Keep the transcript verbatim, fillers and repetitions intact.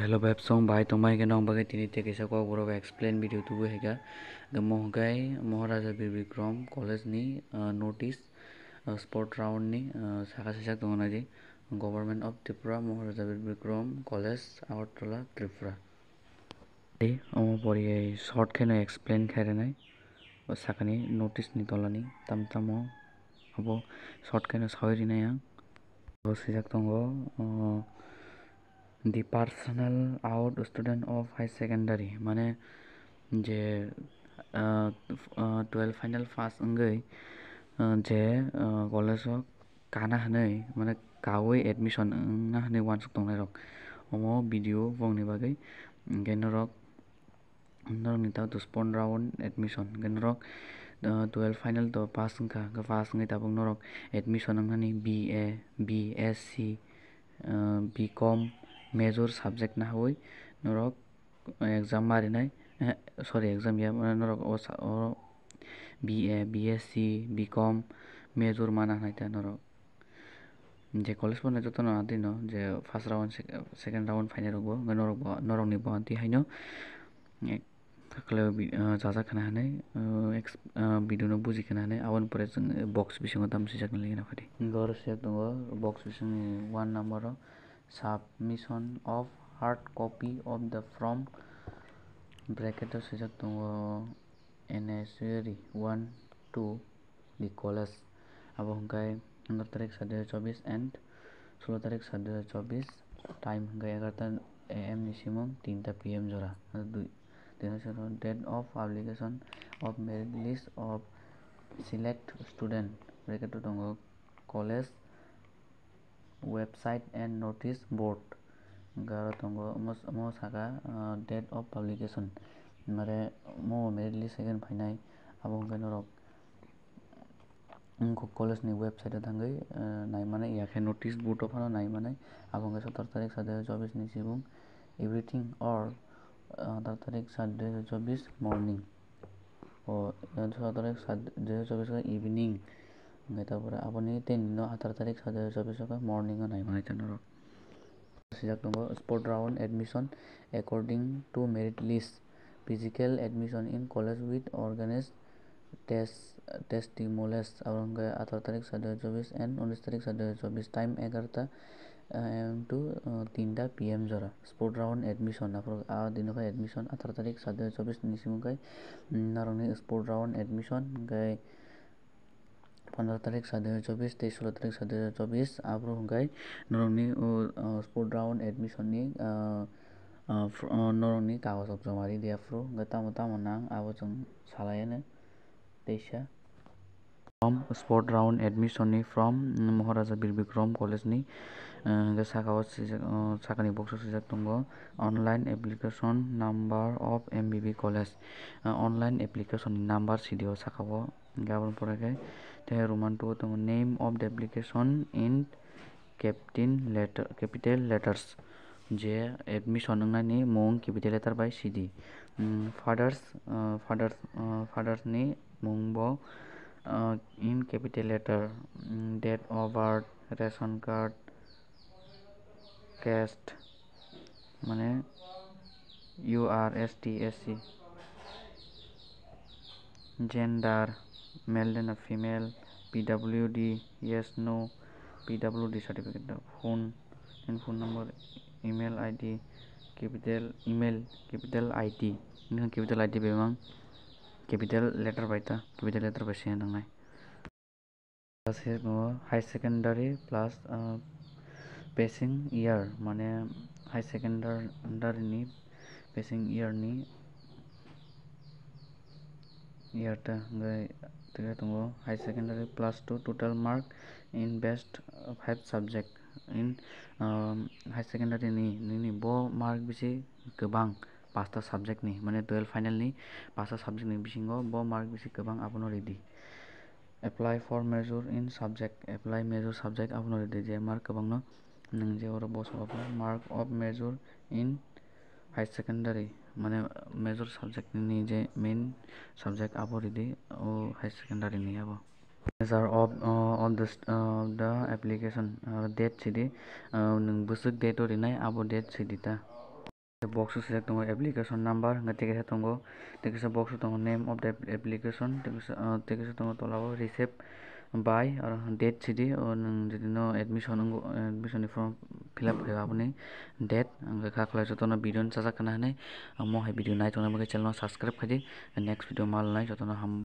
Hello, beb song bai tongmai khe nong bagwi tini tei kaisa kokborok explain video tubu hai kha. Hwnkhe mo hwnkhe Maharaja Bir Bikram College ni, ah, notice, ah, sport round ni, ah, saka sijak tongo naidi, Government of Tripura, Maharaja Bir Bikram College, Agartala, Tripura. Tei omo poriwi short kheno explain khai rwnai. O sakani notice ni tola ni tam tamo abo short kheno sawi rinai ang. Bo sijak tongo, ah, The personal out student of high secondary, mane je, ah, ah, twelve final pass wngwi, ah, je, ah, college o kana hwnwi, mane kaui admission wngna hwnwi uansuk tongnai rok. Omo video bongni bagwi, hwnkhe norok, norokni ta to sport round admission, hwnkhe norok, ah, twelve final to pass wngkha, hwnkhe pass wngwi tabuk norok admission wngnani B A, B S C, ah, B Com major subject nahaui norok exam marinai, eh, sorry, exam ya, mane norok o sa-, o B A, B S C, B Com major mana hwnai ta norok. Je college phano jotono adino je first round, sec-, second round phainai rokbo, hwnkhe norokbo, norokni bo amtwi haino, eh, Kakle bi-, ah, jajak khna hwnwi, ah, ex-, ah, video no buji khna hwnwi, aboni pore chwng box bisingo tamo swijak nai lagi na phadi. Hwnkhe oro swijak tongo box bisingni one number o, "Submission of hard copy of the form," bracket o swijak tongo, "N S U R one two the college." Abo hwnkhe pondro tarik sat dui hajar chobis and solo tarik sat dui hajar chobis, time hwnkhe egarota A M ni simung tinta P M jora. Dui, tinta sero, "Date of publication of merit list of select student," bracket o tongo, "college website and notice board." Hwnkhe aro tongo, omo, omo saka, ah, "Date of publication." Mare omo merit list second phainai, abo hwnkhe norok wngkha college ni website o thangwi, eh, naimanai, yakhe notice board o phano naimanai. Abo hwnkhe sotoro tarik sat dui hajar chobis ni sibung, evening or, eh, atharo tarik sat dui hajar chobis morning. O, eh, sotoro tarik sat dui hajar chobis khe evening. Hwnkhe tabora aboni tei nino atharo tarik sat dui hajar chobis o khe morning o naimanai ta norok. Swijak tongo, "Sport round admission according to merit list, physical admission in college with organized test, testimonials." Abo hwnkhe atharo tarik sat dui hajar chobis and unis tarik sat dui hajar chobis, time egarota A M to, uh, tinta P M jora. Sport round admission, aphuru a dino khe admission, atharo tarik sat dui hajar chobis ni simi khe, mm, norokni sport round admission hwnkhe pondro tarik sat dui hajar chobis tei solo tarik sat dui hajar chobis, aphuru hwnkhe norokni o, o, sport round admission ni, ah, ah, fr-, ah, norokni kagoj rok joma ridi aphuru hwnkhe tamo tamo nang abo chwng salai anw teisa. Form, sport round admission ni form, mm, Maharaja Bir Bikram College ni, ah, hwnkhe saka o swijak, ah, sakani box o swijak tongo, "Online application number of M B B college." Ah, online application ni number sidi o saka o. Hwnkhe aboni pore khe tei Roman two o tongo, "Name of the application in capital letter, capital letters." Je admission wngnani mung capital letter bai sidi. Mm, fathers, uh, fathers, uh, fathers ni mung bo, uh, in capital letter. Mm, date of birth, ration card, caste, mane U R, S T, S C, gender, male na female, P W D, yes, no, P W D certificate, phone, and phone number, email I D, capital email, capital I D, nini capital I D bebak capital letter bai ta, capital letter bai se nangnai. Sijak tongo high secondary plus, ah, passing year, mane high secondary ni passing year ni, year ta hwnkhe twiwi tongo high secondary plus two total mark in best, ah, five subject in, ah, high secondary ni nini bo mark bisi kwbang pasta subject ni, mane twelve final ni pasta subject ni bisingo bo mark bisi kwbang abono ridi. Apply for major in subject, apply major subject abono ridi je mark kwbangno nwng je oro bosongo mark of major in high secondary, mane major subject ni je main subject abo ridi o high secondary ni abo. Signature of, uh, of the st-, uh, the application, uh, date sidi, uh, nwng bwswk date o rinai abo date sidi ta. Box o swijak tongo application number, hwnkhe tei kaisa tongo, tei kaisa box o tongo name of the application, tei kaisa, ah, tei kaisa tongo tola o receive by aro date sidi, o nwng jodi no admission wngo, admission ni form fill up khaio aboni date. Hwnkhe kha khwlai jotono video no chajak khna hinwi, omo hai video nai tongna bagwi channel no subscribe khaidi, next video malnai jotono ham.